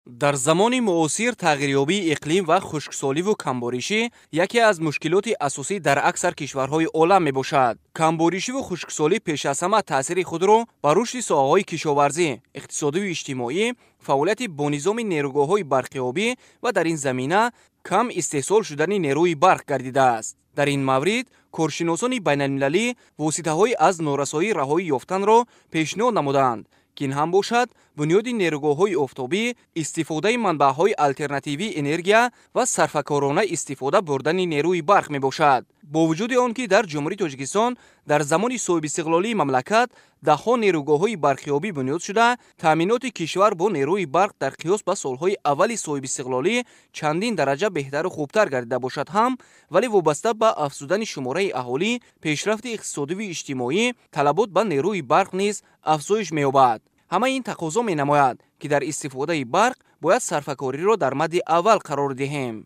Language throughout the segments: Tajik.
Дар замони муосир тағйирёбии иқлим ва хушксоливу камборишӣ яке аз мушкилоти асосӣ дар аксар кишварҳои олам мебошад. Камборишиву хушксолӣ пеш аз ҳама таъсири худро ба рушди соҳаҳои кишоварзӣ, иқтисодиву иҷтимоӣ, фаъолияти бонизоми нерӯгоҳҳои барқиобӣ ва дар ин замина кам истеҳсол шудани нерӯи барқ гардидааст. Дар ин маврид коршиносони байналмилалӣ воситаҳои аз норасоӣ раҳоӣ ёфтанро пешниҳод намуданд, ки ин ҳам бошад бунёди нерӯгоҳҳои офтобӣ, истифодаи манбаъҳои алтернативии энергия ва сарфакорона истифода бурдани нерӯи барқ мебошад. Бо вуҷуди он ки дар Ҷумҳурии Тоҷикистон дар замони соҳибистиқлолии мамлакат даҳҳо нерӯгоҳҳои барқиобӣ бунёд шуда, таъминоти кишвар бо нерӯи барқ дар қиёс ба солҳои аввали соҳибистиқлолӣ чандин дараҷа беҳтару хубтар гардида бошад ҳам, вале вобаста ба афзудани шумораи аҳолӣ, пешрафти иқтисодиву иҷтимоӣ, талабот ба нерӯи барқ низ афзоиш меёбад. Ҳамаи ин тақозо менамояд, ки дар истифодаи барқ бояд сарфакориро дар мадди аввал қарор диҳем.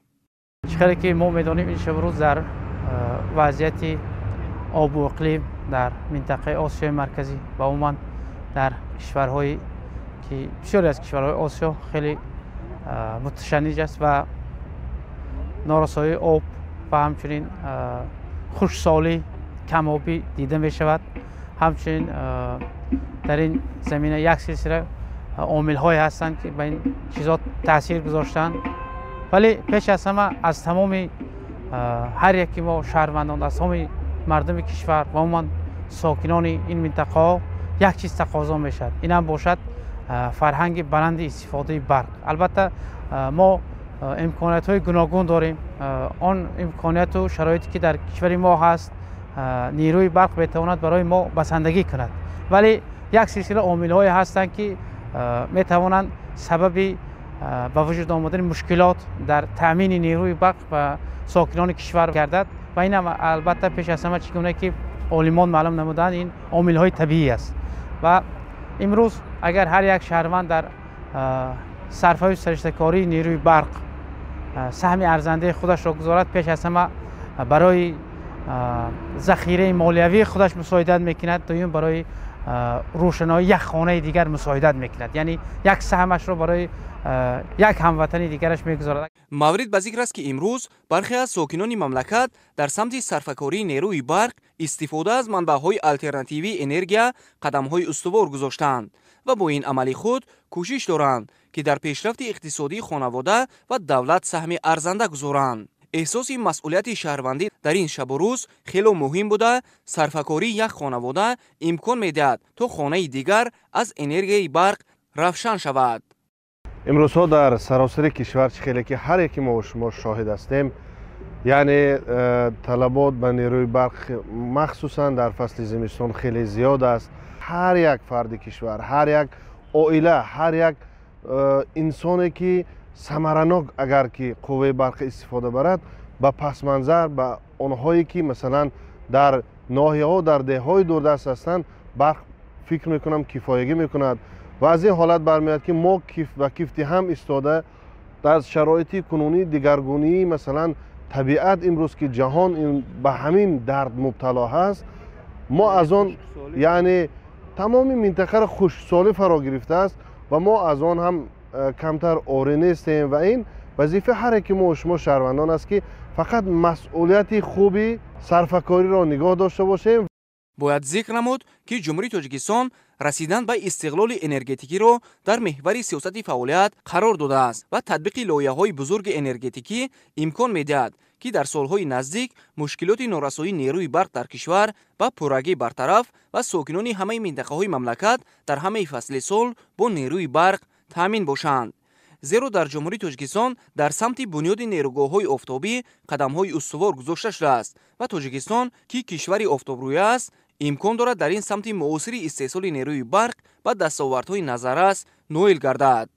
Чӣ хеле ки мо медонем, ин шабу рӯз дар вазъияти обу иқлим дар минтақаи Осиёи Марказӣ ва умуман дар кишварҳое ки бисёре аз кишварҳои Осиё хеле муташанниҷ аст ва норасоии об ва ҳамчунин хушксолӣ, камобӣ дида мешавад. Ҳамчунин дар ин замина як силсила омилҳое ҳастанд, ки ба ин чизҳо таъсир гузоштанд. Вале пеш аз ҳама аз тамоми ҳар яки мо шаҳрвандон, аз тамоми мардуми кишвар ва умуман сокинони ин минтақаҳо як чиз тақозо мешавад. Ин ҳам бошад фарҳанги баланди истифодаи барқ. Албатта, мо имкониятҳои гуногун дорем. Он имконияту шароите ки дар кишвари мо ҳаст, нерӯи барқ метавонад барои мо басандагӣ кунад, вале як силсила омилҳое ҳастанд, ки метавонанд сабаби ба вуҷуд омадани мушкилот дар таъмини нерӯи барқ ба сокинони кишвар гардад. Ва ин ҳам албатта пеш аз ҳама, чӣ гуна ки олимон маълум намуданд, ин омилҳои табиӣ аст. Ва имрӯз агар ҳар як шаҳрванд дар сарфаю сариштакории нерӯи барқ саҳми арзандаи худашро гузорад, пеш аз ҳама барои захираи молиявии худаш мусоидат мекунад, дуюм барои рӯшаноии як хонаи дигар мусоидат мекунад, яъне як саҳмашро барои як ҳамватани дигараш мегузорад. Маврид ба зикр аст, ки имрӯз бархе аз сокинони мамлакат дар самти сарфакории нерӯи барқ, истифода аз манбаъҳои алтернативии энергия қадамҳои устувор гузоштаанд ва бо ин амали худ кӯшиш доранд, ки дар пешрафти иқтисодии хонавода ва давлат саҳми арзанда гузоранд. Эҳсоси масъулияти шаҳрвандӣ дар ин шабу рӯз хело муҳим буда, сарфакории як хонавода имкон медиҳад, то хонаи дигар аз энергияи барқ равшан шавад. Имрӯзҳо дар саросари кишвар, чӣ хеле ки ҳар яки мо шумо шоҳид ҳастем, яъне талабот ба нерӯи барқ махсусан дар фасли зимистон хеле зиёд аст. Ҳар як фарди кишвар, ҳар як оила, ҳар як инсоне ки самаранок агар ки қувваи барқ истифода барад, ба пасманзар ба онҳое ки масалан дар ноҳияҳо, дар деҳҳои дурдаст ҳастанд, барқ фикр мекунам кифоягӣ мекунад. Ва аз ин ҳолат бармеояд, ки мо киф ба кифти ҳам истода дар шароити кунунии дигаргунии масалан табиат, имрӯз ки ҷаҳон ба ҳамин дард мубтало ҳаст, мо аз он, яъне тамоми минтақаро хушксолӣ фаро гирифтааст ва мо аз он ҳам камтар орӣ нестем. Ва ин вазифаи ҳар яки мо шумо шаҳрвандон аст, ки фақат масъулияти хуби сарфакориро нигоҳ дошта бошем. Бояд зикр намуд, ки Ҷумҳурии Тоҷикистон расидан ба истиқлоли энергетикиро дар меҳвари сиёсати фаъолият қарор додааст ва татбиқи лоиҳаҳои бузурги энергетикӣ имкон медиҳад, ки дар солҳои наздик мушкилоти норасоии нерӯи барқ дар кишвар ба пуррагӣ бартараф ва сокинони ҳамаи минтақаҳои мамлакат дар ҳамаи фасли сол бо нерӯи барқ таъмин бошанд. Зеро дар Ҷумҳурии Тоҷикистон дар самти бунёди нерӯгоҳҳои офтобӣ қадамҳои устувор гузошта шудааст ва Тоҷикистон, ки кишвари офтобрӯя аст, имкон дорад дар ин самти муосири истеҳсоли нерӯи барқ ба дастовардҳои назаррас ноил гардад.